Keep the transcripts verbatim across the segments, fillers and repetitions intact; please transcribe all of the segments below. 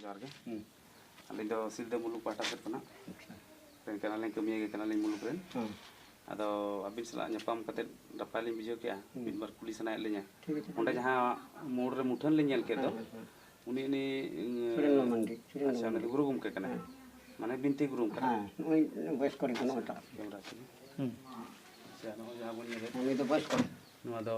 ᱡᱚᱦᱟᱨ ᱜᱮ᱾ ᱦᱩᱸ᱾ ᱟᱹᱞᱤᱧ ᱫᱚ ᱥᱤᱞᱫᱟᱹ ᱢᱩᱞᱩᱠ ᱯᱟᱦᱴᱟ ᱥᱮᱫ ᱠᱷᱚᱱᱟᱜ ᱨᱮᱱ ᱠᱟᱱᱟᱞᱤᱧ, ᱠᱟᱹᱢᱤᱭᱟᱹ ᱜᱮ ᱠᱟᱱᱟᱞᱤᱧ ᱢᱩᱞᱩᱠ ᱨᱮᱱ᱾ ᱦᱩᱸ᱾ ᱟᱫᱚ ᱟᱹᱵᱤᱱ ᱥᱟᱞᱟᱜ ᱧᱟᱯᱟᱢ ᱠᱟᱛᱮ ᱱᱟᱯᱟᱭ ᱞᱤᱧ ᱵᱩᱡᱷᱟᱹᱣ ᱠᱮᱜᱼᱟ᱾ ᱦᱩᱸ᱾ ᱢᱤᱫ ᱵᱟᱨ ᱠᱩᱞᱤ ᱥᱟᱱᱟᱭᱮᱫ ᱞᱤᱧᱟ᱾ ᱴᱷᱤᱠ ᱟᱪᱷᱮ, ᱚᱸᱰᱮ ᱴᱷᱤᱠ ᱟᱪᱷᱮ᱾ ᱡᱟᱦᱟᱸ ᱢᱳᱲ ᱨᱮ ᱢᱩᱴᱷᱟᱹᱱ ᱞᱤᱧ ᱧᱮᱞ ᱠᱮᱫ ᱫᱚ, ᱦᱮᱸ, ᱦᱮᱸ, ᱦᱮᱸ᱾ ᱩᱱᱤ, ᱩᱱᱤ, ᱩᱸ, ᱥᱩᱨᱮᱱ ᱢᱟᱱᱰᱤ, ᱥᱩᱨᱮᱱ ᱟᱪᱪᱷᱟ, ᱩᱱᱤ ᱫᱚ ᱢᱟᱱᱰᱤ᱾ ᱜᱩᱨᱩ ᱜᱚᱢᱠᱮ ᱠᱟᱱᱟᱭ᱾ ᱦᱮᱸ᱾ ᱢᱟᱱᱮ ᱵᱤᱱᱛᱤ ᱜᱩᱨᱩ ᱠᱟᱱᱟᱭ᱾ ᱦᱮᱸ, ᱱᱩᱭ ᱵᱚᱭᱚᱥ ᱠᱚ ᱟᱹᱰᱤ ᱵᱟᱹᱱᱩᱜ ᱟᱪᱪᱷᱟ, ᱟᱠᱟᱫ᱾ ᱠᱮᱢᱮᱨᱟ ᱴᱷᱤᱠ ᱜᱮᱭᱟ᱾ ᱦᱩᱸ᱾ ᱟᱪᱪᱷᱟ, ᱱᱚᱜᱼᱚᱭ ᱡᱟᱦᱟᱸ ᱵᱚᱱ ᱧᱮᱞᱮᱫ, ᱩᱱᱤ ᱫᱚ ᱵᱚᱭᱚᱥ ᱠᱚ᱾ ᱱᱚᱣᱟ ᱫᱚ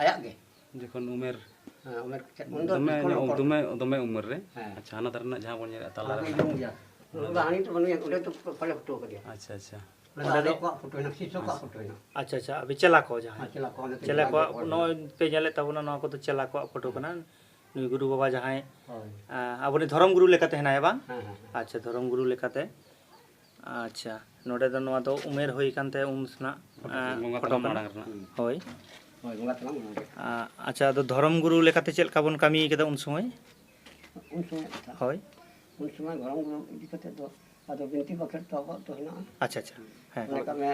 ᱟᱭᱟᱜ ᱜᱮ? ᱡᱚᱠᱷᱚᱱ ᱩᱢᱮᱨ ᱦᱮᱸ, ᱩᱢᱮᱨ ᱪᱮᱫ? ᱩᱱ ᱫᱚ ᱫᱚᱢᱮ ᱵᱤᱥᱠᱚᱞ ᱧᱚᱜ, ᱦᱚᱯᱚᱱ᱾ ᱫᱚᱢᱮ, ᱫᱚᱢᱮ ᱩᱢᱮᱨ ᱨᱮ᱾ ᱦᱮᱸ᱾ ᱟᱪᱪᱷᱟ, ᱦᱟᱱᱟ ᱫᱷᱟᱨᱮ ᱨᱮᱱᱟᱜ ᱡᱟᱦᱟᱸ ᱵᱚᱱ ᱧᱮᱞᱮᱫᱼᱟ, ᱛᱟᱞᱟ ᱚᱱᱟ ᱫᱚ ᱨᱮᱱᱟᱜ᱾ ᱤᱭᱟᱹ ᱜᱮᱭᱟ᱾ ᱚᱱᱟ ᱫᱚ ᱦᱟᱹᱱᱤ ᱫᱚ ᱵᱟᱹᱱᱩᱭᱟ, ᱚᱸᱰᱮ ᱫᱚ ᱯᱟᱞᱮ ᱯᱷᱳᱴᱳ ᱠᱟᱫᱮᱭᱟ᱾ ᱟᱪᱪᱷᱟ, ᱟᱪᱪᱷᱟ᱾ ᱚᱸᱰᱮ ᱚᱸᱰᱮ ᱫᱚ ᱟᱞᱮ ᱠᱚᱣᱟᱜ ᱯᱷᱳᱴᱳ ᱦᱮᱱᱟᱜᱼᱟ, ᱥᱤᱥᱚ ᱠᱚᱣᱟᱜ ᱟᱪᱪᱷᱟ᱾ ᱯᱷᱳᱴᱳ ᱦᱮᱱᱟᱜᱼᱟ᱾ ᱟᱪᱪᱷᱟ, ᱟᱪᱪᱷᱟ, ᱟᱯᱮ ᱪᱮᱞᱟ ᱠᱚ ᱡᱟᱦᱟᱸᱭ? ᱦᱮᱸ, ᱪᱮᱞᱟ ᱠᱚ, ᱚᱸᱰᱮ ᱪᱮᱞᱟ ᱠᱚ ᱯᱷᱳᱴᱳ ᱱᱚᱜᱼᱚᱭ ᱯᱮ ᱧᱮᱞᱮᱫ ᱛᱟᱵᱚᱱᱟ, ᱱᱚᱣᱟ ᱠᱚᱫᱚ ᱪᱮᱞᱟ ᱠᱚᱣᱟᱜ ᱯᱷᱳᱴᱳ ᱠᱟᱱᱟ᱾ ᱱᱩᱭ ᱜᱩᱨᱩ ᱵᱟᱵᱟ ᱡᱟᱦᱟᱸᱭ, ᱦᱳᱭ᱾ ᱟ, ᱟᱵᱚᱨᱮᱱ ᱫᱷᱚᱨᱚᱢ ᱜᱩᱨᱩ ᱞᱮᱠᱟᱛᱮ ᱦᱮᱱᱟᱭᱟ, ᱵᱟᱝ? ᱦᱮᱸ, ᱦᱮᱸ, ᱦᱮᱸ᱾ ᱟᱪᱪᱷᱟ, ᱫᱷᱚᱨᱚᱢ ᱜᱩᱨᱩ ᱞᱮᱠᱟᱛᱮ᱾ ᱟᱪᱪᱷᱟ, ᱱᱚᱰᱮ ᱫᱚ ᱱᱚᱣᱟ ᱫᱚ ᱩᱢᱮᱨ ᱦᱩᱭ ᱟᱠᱟᱱ ᱛᱟᱭᱟ ᱩᱱ ᱥᱮᱱᱟᱜ, ᱯᱷᱳᱴᱳ, ᱟ, ᱵᱚᱸᱜᱟ ᱯᱷᱳᱴᱳ ᱛᱟᱞᱟ ᱠᱟᱱᱟ᱾ ᱢᱟᱲᱟᱝ ᱨᱮᱱᱟᱜ᱾ ᱦᱳᱭ᱾ ᱦᱳᱭ, ᱵᱚᱸᱜᱟ ᱛᱟᱞᱟ ᱢᱟᱲᱟᱝ ᱨᱮ᱾ ᱟ, ᱟᱪᱪᱷᱟ, ᱟᱫᱚ ᱫᱷᱚᱨᱚᱢ ᱜᱩᱨᱩ ᱞᱮᱠᱟᱛᱮ ᱪᱮᱫ ᱞᱮᱠᱟ ᱵᱚᱱ ᱠᱟᱹᱢᱤ ᱠᱟᱫᱟ ᱩᱱ ᱥᱚᱢᱚᱭ? ᱩᱱ ᱥᱚᱢᱚᱭ ᱠᱟᱛᱷᱟ᱾ ᱦᱳᱭ᱾ ᱩᱱ ᱥᱚᱢᱚᱭ ᱜᱚᱲᱚᱢ ᱜᱩᱨᱩ ᱤᱫᱤ ᱠᱟᱛᱮ ᱫᱚ ᱟᱫᱚ ᱵᱤᱱᱛᱤ ᱵᱟᱠᱷᱮᱲ ᱛᱚ ᱟᱵᱚᱣᱟᱜ ᱫᱚ ᱦᱮᱱᱟᱜᱼᱟ᱾ ᱟᱪᱪᱷᱟ, ᱟᱪᱪᱷᱟ᱾ ᱦᱮᱸ᱾ ᱢᱚᱱᱮ ᱠᱟᱜ ᱢᱮ,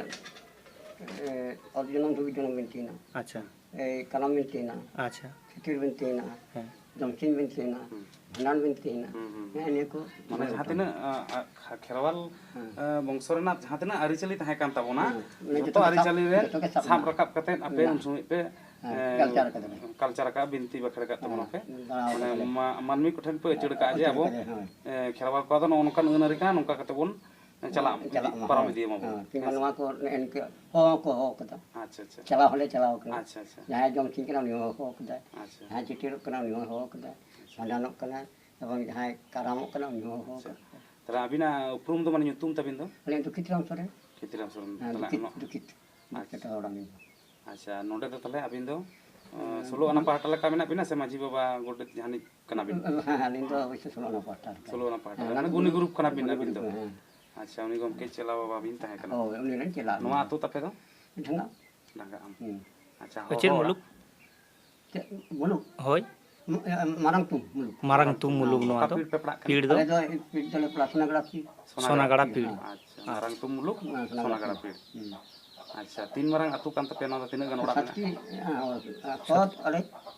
ᱮ, ᱚᱛ ᱡᱚᱱᱚᱢ ᱫᱷᱟᱹᱵᱤᱡ ᱡᱚᱱᱚᱢ ᱵᱤᱱᱛᱤ ᱦᱮᱱᱟᱜᱼᱟ᱾ ᱟᱪᱪᱷᱟ᱾ ᱮᱭ ᱠᱟᱨᱟᱢ ᱵᱤᱱᱛᱤ ᱦᱮᱱᱟᱜᱼᱟ᱾ ᱟᱪᱪᱷᱟ᱾ ᱪᱷᱟᱹᱴᱭᱟᱹᱨ ᱵᱤᱱᱛᱤ ᱦᱮᱱᱟᱜᱼᱟ᱾ ᱦᱮᱸ᱾ ᱡᱚᱢᱥᱤᱢ ᱵᱤᱱᱛᱤ ᱦᱮᱱᱟᱜᱼᱟ᱾ ᱦᱩᱸ᱾ ᱵᱷᱟᱸᱰᱟᱱ ᱵᱤᱱᱛᱤ ᱦᱮᱱᱟᱜᱼᱟ᱾ ᱦᱩᱸ, ᱦᱩᱸ᱾ ᱱᱮᱜᱼᱮ ᱱᱤᱭᱟᱹ ᱠᱚ ᱢᱟᱱᱮ ᱡᱟᱦᱟᱸ ᱛᱤᱱᱟᱹᱜ, ᱟ, ᱟ, ᱠᱷᱟ-, ᱠᱷᱮᱨᱣᱟᱞ, ᱦᱮᱸ᱾ ᱟ, ᱵᱚᱝᱥᱚ ᱨᱮᱱᱟᱜ ᱡᱟᱦᱟᱸ ᱛᱤᱱᱟᱹᱜ ᱟᱹᱨᱤᱪᱟᱹᱞᱤ ᱛᱟᱦᱮᱸ ᱠᱟᱱ ᱛᱟᱵᱚᱱᱟ, ᱦᱮᱸ᱾ ᱢᱟᱱᱮ ᱡᱚᱛᱚ ᱡᱚᱛᱚ ᱜᱮ ᱥᱟᱵ, ᱟᱹᱨᱤᱪᱟᱹᱞᱤ ᱨᱮ ᱡᱚᱛᱚ ᱜᱮ ᱥᱟᱵ ᱥᱟᱵ ᱢᱮᱱᱟᱜᱼᱟ᱾ ᱨᱟᱠᱟᱵ ᱠᱟᱛᱮ ᱟᱯᱮ ᱢᱮᱱᱟᱜᱼᱟ᱾ ᱩᱱ ᱥᱚᱢᱚᱭ ᱯᱮ, ᱦᱮᱸ, ᱮ, ᱠᱟᱞᱪᱟᱨ ᱠᱟᱫᱟ ᱞᱮ᱾ ᱠᱟᱞᱪᱟᱨ ᱟᱠᱟᱫ, ᱵᱤᱱᱛᱤ ᱵᱟᱠᱷᱮᱲ ᱟᱠᱟᱫ ᱛᱟᱵᱚᱱᱟ ᱦᱮᱸ, ᱯᱮ᱾ ᱫᱟᱬᱟ ᱢᱟᱱᱮ ᱟᱠᱟᱫᱟ ᱞᱮ᱾ ᱢᱟ-, ᱢᱟᱹᱱᱢᱤ ᱠᱚᱴᱷᱮᱱ ᱯᱮ ᱩᱪᱟᱹᱲ ᱟᱠᱟᱫᱼᱟ ᱡᱮ ᱩᱪᱟᱹᱲ ᱟᱵᱚ, ᱠᱟᱫᱟ, ᱦᱳᱭ᱾ ᱮ, ᱠᱷᱮᱨᱣᱟᱞ ᱠᱚᱣᱟᱜ ᱫᱚ ᱱᱚᱜᱼᱚ ᱱᱚᱝᱠᱟᱱ ᱟᱹᱱ ᱟᱹᱨᱤ ᱠᱟᱱᱟ, ᱱᱚᱝᱠᱟ ᱠᱟᱛᱮ ᱵᱚᱱ ᱪᱟᱞᱟᱜ, ᱪᱟᱞᱟᱜ ᱢᱟ, ᱯᱟᱨᱚᱢ ᱦᱳᱭ᱾ ᱤᱫᱤᱭ ᱢᱟᱵᱚᱱ᱾ ᱦᱮᱸ, ᱠᱤᱝᱵᱟ ᱦᱮᱸ ᱥᱮ? ᱱᱚᱣᱟ ᱠᱚ ᱱᱮᱜᱼᱮ ᱱᱤᱝᱠᱟᱹ ᱦᱚᱦᱚ ᱦᱚᱸᱠᱚ ᱦᱚᱦᱚ ᱠᱟᱫᱟ᱾ ᱟᱪᱪᱷᱟ, ᱟᱪᱪᱷᱟ᱾ ᱪᱟᱞᱟᱣ ᱦᱚᱸᱞᱮ ᱪᱟᱞᱟᱣ ᱠᱟᱱᱟ᱾ ᱟᱪᱪᱷᱟ, ᱟᱪᱪᱷᱟ᱾ ᱡᱟᱦᱟᱸᱭ ᱡᱚᱢ ᱥᱤᱧ ᱠᱟᱱᱟ ᱩᱱᱤ ᱦᱚᱸ ᱦᱚᱦᱚ ᱠᱟᱫᱟᱭ᱾ ᱟᱪᱪᱷᱟ᱾ ᱡᱟᱦᱟᱸᱭ ᱪᱷᱟᱹᱴᱭᱟᱹᱨᱚᱜ ᱠᱟᱱᱟ ᱩᱱᱤ ᱦᱚᱸ ᱦᱚᱦᱚ ᱠᱟᱫᱟᱭ᱾ ᱟᱪᱪᱷᱟ᱾ ᱵᱷᱟᱸᱰᱟᱱᱚᱜ ᱠᱟᱱᱟ ᱮᱵᱚᱝ ᱡᱟᱦᱟᱸᱭ ᱠᱟᱨᱟᱢᱚᱜ ᱠᱟᱱᱟ ᱩᱱᱤ ᱦᱚᱸ ᱦᱚᱦᱚ ᱟᱪᱪᱷᱟ᱾ ᱠᱟᱫᱟᱭ᱾ ᱛᱟᱦᱞᱮ ᱟᱹᱵᱤᱱᱟᱜ ᱩᱯᱨᱩᱢ ᱫᱚ ᱢᱟᱱᱮ ᱧᱩᱛᱩᱢ ᱛᱟᱵᱤᱱ ᱫᱚ? ᱟᱹᱞᱤᱧ ᱫᱚ ᱠᱷᱤᱫᱤᱨᱟᱢ ᱥᱚᱨᱮᱱ᱾ ᱠᱷᱤᱫᱤᱨᱟᱢ ᱥᱚᱨᱮᱱ᱾ ᱦᱮᱸ, ᱛᱟᱦᱞᱮ ᱫᱩᱠᱷᱤᱛ, ᱱᱚ-, ᱫᱩᱠᱷᱤᱛ᱾ ᱟᱪᱪᱷᱟ᱾ ᱡᱚᱛᱚ ᱦᱚᱲ ᱟᱹᱞᱤᱧ ᱫᱚ᱾ ᱟᱪᱪᱷᱟ, ᱱᱚᱰᱮ ᱫᱚ ᱛᱟᱦᱞᱮ ᱟᱹᱵᱤᱱ ᱫᱚ, ᱚ, ᱦᱮᱸ, ᱥᱳᱞᱳ ᱟᱱᱟ ᱦᱮᱸ᱾ ᱯᱟᱦᱴᱟ ᱞᱮᱠᱟ ᱢᱮᱱᱟᱜ ᱵᱤᱱᱟ ᱥᱮ ᱢᱟᱹᱡᱷᱤ ᱵᱟᱵᱟ ᱜᱚᱰᱮᱛ ᱡᱟᱦᱟᱱᱤᱡ ᱠᱟᱱᱟ ᱵᱤᱱ? ᱦᱮᱸ, ᱟᱹᱞᱤᱧ ᱫᱚ ᱚᱵᱚᱥᱥᱳᱭ ᱥᱳᱞᱳ ᱟᱱᱟ ᱯᱟᱦᱴᱟ ᱨᱮ᱾ ᱥᱳᱞᱳ ᱟᱱᱟ ᱯᱟᱦᱴᱟ ᱨᱮ᱾ ᱦᱮᱸ, ᱢᱟᱱᱮ ᱚᱱᱟ ᱜᱩᱱᱤ ᱫᱚ ᱜᱩᱨᱩᱯ ᱠᱟᱱᱟ ᱵᱤᱱ ᱜᱩᱱᱤ ᱟᱹᱵᱤᱱ ᱫᱚ? ᱜᱩᱨᱩᱯ, ᱦᱮᱸ᱾ ᱟᱪᱪᱷᱟ, ᱩᱱᱤ ᱜᱚᱢᱠᱮ ᱪᱮᱞᱟ ᱵᱟᱵᱟ ᱵᱤᱱ ᱛᱟᱦᱮᱸ ᱠᱟᱱᱟ᱾ ᱦᱳᱭ, ᱩᱱᱤ ᱨᱮᱱ ᱪᱮᱞᱟ ᱱᱚᱣᱟ ᱟᱹᱞᱤᱧ᱾ ᱟᱹᱛᱩ ᱛᱟᱯᱮ ᱫᱚ? ᱰᱷᱟᱝᱜᱟ᱾ ᱰᱷᱟᱝᱜᱟ ᱟᱢ᱾ ᱦᱩᱸ᱾ ᱟᱪᱪᱷᱟ, ᱪᱮᱫ ᱦᱚᱦᱚ ᱢᱩᱞᱩᱠ? ᱚᱲᱟᱜ? ᱪᱮᱫ ᱢᱩᱞᱩᱠ? ᱦᱳᱭ᱾ ᱢ-, ᱮ, ᱢᱟᱨᱟᱝ ᱛᱩᱢ ᱢᱩᱞᱩᱠ᱾ ᱢᱟᱨᱟᱝ ᱛᱩᱢ ᱢᱩᱞᱩᱠ ᱱᱚᱣᱟ ᱚᱠᱟ ᱫᱚ᱾ ᱯᱤᱲ ᱯᱮ ᱯᱟᱲᱟᱜ ᱠᱟᱱᱟ? ᱯᱤᱲ ᱫᱚ? ᱟᱞᱮ ᱫᱚ ᱯᱤᱲ ᱫᱚᱞᱮ ᱯᱟᱲᱟᱜ ᱥᱳᱱᱟᱜᱟᱲᱟ ᱯᱤᱲ᱾ ᱥᱳᱱᱟᱜᱟᱲᱟ ᱯᱤᱲ᱾ ᱦᱮᱸ᱾ ᱟᱪᱪᱷᱟ, ᱢᱟᱨᱟᱝ ᱛᱩᱢ ᱢᱩᱞᱩᱠ, ᱦᱮᱸ, ᱥᱳᱱᱟᱜᱟᱲᱟ ᱥᱳᱱᱟᱜᱟᱲᱟ ᱯᱤᱲ᱾ ᱯᱤᱲ᱾ ᱦᱩᱸ᱾ ᱟᱪᱪᱷᱟ, ᱛᱤᱱ ᱢᱟᱨᱟᱝ ᱟᱹᱛᱩ ᱠᱟᱱ ᱛᱟᱯᱮᱭᱟ? ᱱᱚᱣᱟ ᱫᱚ ᱛᱤᱱᱟᱹᱜ ᱜᱟᱱ ᱚᱲᱟᱜ ᱥᱟᱛᱴᱤ, ᱢᱮᱱᱟᱜᱼᱟ? ᱦᱮᱸ, ᱦᱳᱭ, ᱥᱚ ᱟᱲᱮ᱾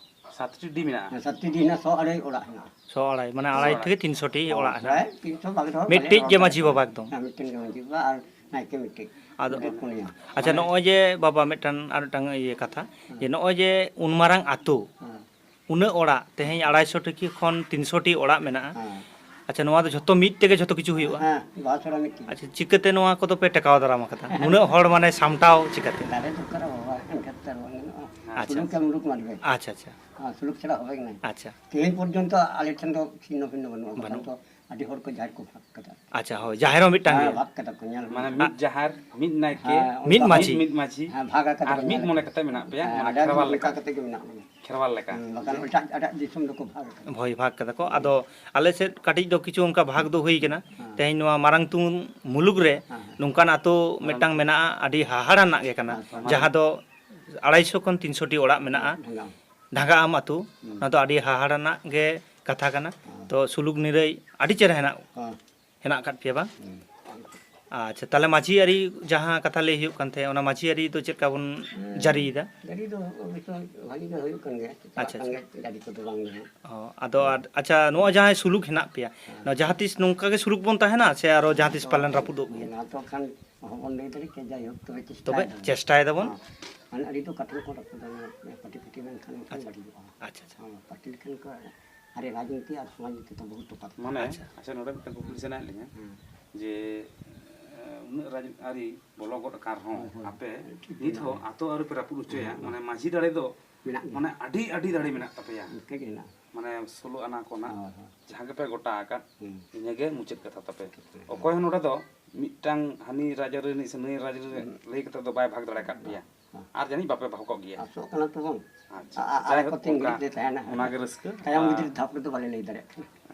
ᱥᱟᱛᱴᱤ ᱰᱤ ᱢᱮᱱᱟᱜᱼᱟ? ᱦᱮᱸ, ᱥᱟᱛᱴᱤ ᱰᱤ ᱦᱮᱱᱟᱜᱼᱟ, ᱥᱚ ᱟᱲᱮ ᱚᱲᱟᱜ ᱦᱮᱱᱟᱜᱼᱟ᱾ ᱥᱚ ᱟᱲᱟᱭ, ᱢᱟᱱᱮ ᱥᱚ ᱟᱲᱟᱭ ᱟᱲᱟᱭ᱾ ᱛᱷᱮᱠᱮ ᱛᱤᱱᱥᱚ ᱴᱤ ᱦᱳᱭ, ᱚᱲᱟᱜ ᱦᱮᱱᱟᱜᱼᱟ᱾ ᱯᱨᱟᱭ ᱛᱤᱱᱥᱚ ᱵᱟᱝ ᱨᱮᱦᱚᱸ ᱢᱤᱫᱴᱤᱡ ᱵᱟᱞᱮ ᱜᱮ ᱨᱚᱲ ᱢᱟᱹᱡᱷᱤ ᱫᱟᱲᱮᱭᱟᱜ ᱵᱟᱵᱟ ᱠᱟᱱᱟ᱾ ᱮᱠᱫᱚᱢ᱾ ᱦᱮᱸ, ᱢᱤᱫᱴᱮᱱ ᱜᱮ ᱢᱟᱹᱡᱷᱤ ᱵᱟᱵᱟ ᱟᱨ ᱱᱟᱭᱠᱮ ᱢᱤᱫᱴᱤᱡ᱾ ᱟᱫᱚ, ᱢᱤᱫᱴᱤᱡ ᱯᱩᱱᱭᱟᱹ᱾ ᱟᱪᱪᱷᱟ, ᱢᱟᱱᱮ ᱱᱚᱜᱼᱚᱭ ᱡᱮ ᱵᱟᱵᱟ ᱢᱤᱫᱴᱟᱝ ᱟᱨ ᱢᱤᱫᱴᱟᱝ ᱤᱭᱟᱹ ᱠᱟᱛᱷᱟ, ᱡᱮ ᱦᱮᱸ᱾ ᱱᱚᱜᱼᱚᱭ ᱡᱮ ᱩᱱ ᱢᱟᱨᱟᱝ ᱟᱛᱳ, ᱦᱮᱸ᱾ ᱩᱱᱟᱹᱜ ᱚᱲᱟᱜ, ᱛᱮᱦᱮᱧ ᱟᱲᱟᱭᱥᱚ ᱴᱤ ᱠᱷᱚᱱ ᱛᱤᱱᱥᱚ ᱴᱤ ᱚᱲᱟᱜ ᱢᱮᱱᱟᱜᱼᱟ᱾ ᱦᱮᱸ᱾ ᱟᱪᱪᱷᱟ, ᱱᱚᱣᱟ ᱫᱚ ᱡᱷᱚᱛᱚ ᱢᱤᱫ ᱛᱮᱜᱮ ᱡᱷᱚᱛᱚ ᱠᱤᱪᱷᱩ ᱦᱩᱭᱩᱜᱼᱟ? ᱦᱮᱸ, ᱵᱟᱦᱟ ᱥᱚᱦᱨᱟᱭ ᱢᱤᱫ ᱛᱮᱜᱮ᱾ ᱟᱪᱪᱷᱟ, ᱪᱤᱠᱟᱹᱛᱮ ᱱᱚᱣᱟ ᱠᱚᱫᱚ ᱯᱮ ᱴᱮᱠᱟᱣ ᱫᱟᱨᱟᱢ ᱟᱠᱟᱫᱟ? ᱩᱱᱟᱹᱜ ᱦᱚᱲ ᱢᱟᱱᱮ ᱥᱟᱢᱴᱟᱣ ᱪᱤᱠᱟᱹᱛᱮ? ᱫᱟᱲᱮ ᱫᱚᱨᱠᱟᱨᱟ ᱵᱟᱵᱟ, ᱮᱱᱠᱷᱟᱱ ᱛᱚ ᱟᱨ ᱵᱟᱝ ᱜᱟᱱᱚᱜᱼᱟ᱾ ᱟᱪᱪᱷᱟ, ᱥᱩᱞᱩᱠ ᱟᱪᱪᱷᱟ᱾ ᱮᱢ ᱩᱰᱩᱠ ᱢᱟ ᱛᱚᱵᱮ᱾ ᱟᱪᱪᱷᱟ, ᱟᱪᱪᱷᱟ᱾ ᱟᱨ ᱥᱩᱞᱩᱠ ᱪᱷᱟᱲᱟ ᱦᱚᱵᱮ ᱜᱮ ᱱᱟᱭ᱾ ᱟᱪᱪᱷᱟ᱾ ᱛᱮᱦᱮᱧ ᱯᱚᱨᱡᱚᱱᱛᱚ ᱟᱞᱮ ᱴᱷᱮᱱ ᱫᱚ ᱪᱷᱤᱱᱱᱚ ᱵᱷᱤᱱᱱᱚ ᱵᱟᱹᱱᱩᱜᱼᱟ, ᱵᱟᱠᱷᱟᱱ ᱵᱟᱹᱱᱩᱜ᱾ ᱛᱚ ᱟᱹᱰᱤ ᱦᱚᱲ ᱠᱚ ᱡᱟᱦᱮᱨ ᱠᱚ ᱵᱷᱟᱜᱽ ᱠᱟᱫᱟ᱾ ᱟᱪᱪᱷᱟ, ᱦᱳᱭ, ᱡᱟᱦᱮᱨ ᱦᱚᱸ ᱢᱤᱫᱴᱟᱝ ᱦᱮᱸ, ᱜᱮ᱾ ᱵᱷᱟᱜᱽ ᱠᱟᱫᱟ ᱠᱚ, ᱧᱮᱞ ᱢᱮ᱾ ᱢᱟᱱᱮ ᱢᱤᱫ ᱡᱟᱦᱮᱨ, ᱢᱤᱫ ᱱᱟᱭᱠᱮ, ᱦᱮᱸ, ᱢᱤᱫ ᱚᱱᱠᱟ ᱢᱟᱹᱡᱷᱤ᱾ ᱢᱤᱫ ᱢᱟᱹᱡᱷᱤ, ᱦᱮᱸ, ᱵᱷᱟᱜᱽ ᱟᱠᱟᱫᱟ ᱟᱨ ᱠᱚ, ᱢᱤᱫ ᱧᱮᱞ ᱢᱚᱱᱮ ᱢᱮ᱾ ᱠᱟᱛᱮ ᱢᱮᱱᱟᱜ ᱯᱮᱭᱟ, ᱦᱮᱸ, ᱢᱟᱱᱮ ᱟᱞᱮ ᱫᱚ ᱠᱷᱮᱨᱣᱟᱞ ᱚᱱᱠᱟ ᱞᱮᱠᱟ᱾ ᱠᱟᱛᱮ ᱜᱮ ᱢᱮᱱᱟᱜ ᱞᱮᱭᱟ᱾ ᱠᱷᱮᱨᱣᱟᱞ ᱞᱮᱠᱟ᱾ ᱦᱩᱸ, ᱵᱟᱠᱷᱟᱱ ᱡᱮ ᱮᱴᱟᱜ, ᱮᱴᱟᱜ ᱫᱤᱥᱚᱢ ᱫᱚᱠᱚ ᱵᱷᱟᱜᱽ ᱟᱠᱟᱫᱟ᱾ ᱦᱳᱭ, ᱵᱷᱟᱜᱽ ᱠᱟᱫᱟ ᱠᱚ᱾ ᱟᱫᱚ ᱟᱞᱮ ᱥᱮᱫ ᱠᱟᱹᱴᱤᱡ ᱫᱚ ᱠᱤᱪᱷᱩ ᱚᱱᱠᱟ ᱵᱷᱟᱜᱽ ᱫᱚ ᱦᱩᱭ ᱠᱟᱱᱟ᱾ ᱦᱮᱸ᱾ ᱛᱮᱦᱮᱧ ᱱᱚᱣᱟ ᱢᱟᱨᱟᱝ ᱛᱩᱢ ᱢᱩᱞᱩᱠ ᱨᱮ ᱦᱮᱸ, ᱦᱮᱸ᱾ ᱱᱚᱝᱠᱟᱱ ᱟᱛᱳ ᱢᱟᱨᱟᱝ ᱢᱤᱫᱴᱟᱝ ᱢᱮᱱᱟᱜᱼᱟ, ᱟᱹᱰᱤ ᱦᱟᱦᱟᱲᱟᱱᱟᱜ ᱜᱮ ᱠᱟᱱᱟ, ᱦᱮᱸ, ᱦᱮᱸ᱾ ᱡᱟᱦᱟᱸ ᱫᱚ ᱟᱲᱟᱭᱥᱚ ᱠᱷᱚᱱ ᱛᱤᱱᱥᱚ ᱴᱤ ᱚᱲᱟᱜ ᱢᱮᱱᱟᱜᱼᱟ᱾ ᱰᱷᱟᱝᱜᱟ᱾ ᱰᱷᱟᱝᱜᱟ ᱟᱢ ᱟᱹᱛᱩ, ᱦᱩᱸ᱾ ᱚᱱᱟ ᱫᱚ ᱟᱹᱰᱤ ᱦᱟᱦᱟᱲᱟᱱᱟᱜ ᱜᱮ ᱠᱟᱛᱷᱟ ᱠᱟᱱᱟ᱾ ᱛᱚ ᱥᱩᱞᱩᱠ ᱱᱤᱨᱟᱹᱭ ᱟᱹᱰᱤ ᱪᱮᱦᱨᱟ ᱦᱮᱱᱟᱜ, ᱦᱮᱸ᱾ ᱦᱮᱱᱟᱜ ᱟᱠᱟᱫ ᱯᱮᱭᱟ ᱵᱟᱝ? ᱦᱩᱸ᱾ ᱟᱪᱪᱷᱟ, ᱛᱟᱦᱚᱞᱮ ᱢᱟᱹᱡᱷᱤ ᱟᱹᱨᱤ ᱡᱟᱦᱟᱸ ᱠᱟᱛᱷᱟ ᱞᱟᱹᱭ ᱦᱩᱭᱩᱜ ᱠᱟᱱ ᱛᱟᱦᱮᱸᱫ, ᱚᱱᱟ ᱢᱟᱹᱡᱷᱤ ᱟᱹᱨᱤ ᱫᱚ ᱪᱮᱫ ᱞᱮᱠᱟ ᱵᱚᱱ ᱦᱩᱸ᱾ ᱡᱟᱹᱨᱤᱭᱮᱫᱟ? ᱡᱟᱹᱨᱤ ᱫᱚ ᱚᱵᱚᱥᱥᱚ ᱵᱷᱟᱹᱜᱤ ᱜᱮ ᱦᱩᱭᱩᱜ ᱠᱟᱱ ᱜᱮᱭᱟ, ᱪᱟᱞᱟᱜ ᱟᱪᱪᱷᱟ, ᱠᱟᱱ ᱟᱪᱪᱷᱟ᱾ ᱜᱮᱭᱟ, ᱡᱟᱹᱨᱤ ᱠᱚᱫᱚ ᱵᱟᱝ ᱜᱮ ᱦᱟᱸᱜ᱾ ᱚ, ᱟᱫᱚ ᱟᱨ, ᱟᱪᱪᱷᱟ, ᱱᱚᱣᱟ ᱡᱟᱦᱟᱸᱭ ᱥᱩᱞᱩᱠ ᱦᱮᱱᱟᱜ ᱯᱮᱭᱟ, ᱦᱮᱸ᱾ ᱱᱚᱣᱟ ᱡᱟᱦᱟᱸ ᱛᱤᱥ ᱱᱚᱝᱠᱟ ᱜᱮ ᱥᱩᱞᱩᱠ ᱵᱚᱱ ᱛᱟᱦᱮᱱᱟ ᱥᱮ ᱟᱨᱚ ᱡᱟᱦᱟᱸ ᱛᱤᱥ ᱯᱟᱞᱮᱱ ᱨᱟᱹᱯᱩᱫᱚᱜ ᱜᱮᱭᱟ? ᱚᱱᱟ ᱛᱚ ᱠᱷᱟᱱ ᱚᱦᱚᱵᱚᱱ ᱞᱟᱹᱭ ᱫᱟᱲᱮ ᱠᱮᱭᱟ, ᱡᱟᱭᱦᱳᱠ, ᱛᱚᱵᱮ ᱛᱚᱵᱮ ᱪᱮᱥᱴᱟᱭ ᱫᱟᱵᱚᱱ᱾ ᱪᱮᱥᱴᱟᱭ ᱫᱟᱵᱚᱱ᱾ ᱦᱮᱸ, ᱢᱟᱱᱮ ᱟᱹᱰᱤ ᱫᱚ ᱠᱟᱹᱴᱤᱡ ᱠᱚ ᱨᱟᱹᱯᱩᱫᱟ, ᱯᱟᱹᱴᱤ ᱯᱟᱹᱴᱤ ᱞᱮᱱᱠᱷᱟᱱ ᱮᱱᱠᱷᱟᱱ ᱟᱪᱪᱷᱟ᱾ ᱵᱟᱹᱲᱤᱡᱚᱜᱼᱟ᱾ ᱟᱪᱪᱷᱟ, ᱟᱪᱪᱷᱟ᱾ ᱦᱮᱸ, ᱯᱟᱹᱴᱤ ᱞᱮᱠᱷᱟᱱ ᱠᱚ ᱟᱨᱮ ᱨᱟᱡᱽᱱᱤᱛᱤ ᱟᱨ ᱥᱚᱢᱟᱡᱽ ᱱᱤᱛᱤ ᱫᱚ ᱵᱚᱦᱩᱛ ᱛᱚᱯᱷᱟᱛ ᱢᱮᱱᱟᱜᱼᱟ᱾ ᱢᱟᱱᱮ, ᱟᱪᱪᱷᱟ᱾ ᱟᱪᱪᱷᱟ, ᱱᱚᱰᱮ ᱢᱤᱫᱴᱟᱝ ᱠᱩᱠᱞᱤ ᱥᱟᱱᱟᱭᱮᱫ ᱞᱤᱧᱟ ᱦᱮᱸ᱾ ᱡᱮ, ᱮ, ᱩᱱᱟᱹᱜ ᱨᱟᱡᱽ ᱟᱹᱨᱤ ᱵᱚᱞᱚ ᱜᱚᱫ ᱟᱠᱟᱱ ᱨᱮᱦᱚᱸ ᱦᱳᱭ, ᱦᱳᱭ᱾ ᱟᱯᱮ ᱴᱷᱤᱠ ᱱᱤᱛ ᱜᱮᱭᱟ᱾ ᱦᱚᱸ ᱟᱛᱳ ᱟᱹᱨᱩ ᱯᱮ ᱨᱟᱹᱯᱩᱫ ᱦᱚᱪᱚᱭᱟ, ᱦᱳᱭ, ᱦᱳᱭ᱾ ᱢᱟᱱᱮ ᱢᱟᱹᱡᱷᱤ ᱫᱟᱲᱮ ᱫᱚ ᱢᱮᱱᱟᱜ ᱜᱮᱭᱟ᱾ ᱢᱟᱱᱮ ᱟᱹᱰᱤ, ᱟᱹᱰᱤ ᱫᱟᱲᱮ ᱢᱮᱱᱟᱜ ᱛᱟᱯᱮᱭᱟ᱾ ᱤᱱᱠᱟᱹ ᱜᱮ ᱦᱮᱱᱟᱜᱼᱟ᱾ ᱢᱟᱱᱮ ᱥᱳᱞᱳ ᱟᱱᱟ ᱠᱚ ᱱᱟᱜ ᱦᱳᱭ, ᱦᱳᱭ᱾ ᱡᱟᱦᱟᱸ ᱜᱮᱯᱮ ᱜᱚᱴᱟ ᱟᱠᱟᱫ, ᱦᱩᱸ᱾ ᱤᱱᱟᱹᱜᱮ ᱢᱩᱪᱟᱹᱫ ᱠᱟᱛᱷᱟ ᱛᱟᱯᱮ᱾ ᱴᱷᱤᱠ ᱜᱮᱭᱟ᱾ ᱚᱠᱚᱭ ᱦᱚᱸ ᱱᱚᱰᱮ ᱫᱚ ᱢᱤᱫᱴᱟᱝ ᱦᱟᱹᱱᱤ ᱨᱟᱡᱽ ᱟᱹᱨᱤ ᱨᱤᱱᱤᱡ ᱥᱮ ᱱᱟᱹᱭ ᱨᱟᱡᱽ ᱟᱹᱨᱤ ᱨᱤᱱᱤᱡ ᱦᱩᱸ᱾ ᱞᱟᱹᱭ ᱠᱟᱛᱮ ᱫᱚ ᱵᱟᱭ ᱵᱷᱟᱜᱽ ᱫᱟᱲᱮ ᱟᱠᱟᱫ ᱯᱮᱭᱟ᱾ ᱦᱩᱸ᱾ ᱟᱨ ᱡᱟᱹᱱᱤᱡ ᱵᱟᱯᱮ ᱵᱷᱟᱜᱽ ᱠᱚᱜ ᱜᱮᱭᱟ᱾ ᱟᱥᱚᱜ ᱠᱟᱱᱟ ᱛᱚᱵᱚᱱ᱾ ᱟᱪᱪᱷᱟ, ᱟ-, ᱟ-, ᱟᱨ ᱡᱟᱭᱦᱳᱠ, ᱠᱚ ᱛᱤᱸᱜᱩ ᱚᱱᱠᱟ, ᱛᱮ ᱛᱟᱦᱮᱱᱟ᱾ ᱚᱱᱟᱜᱮ ᱨᱟᱹᱥᱠᱟᱹ᱾ ᱛᱟᱭᱚᱢ ᱟᱨ ᱵᱤᱫᱟᱹᱞ ᱫᱷᱟᱯ ᱨᱮᱫᱚ ᱵᱟᱞᱮ ᱞᱟᱹᱭ ᱫᱟᱲᱮᱭᱟᱜ ᱠᱟᱱᱟ᱾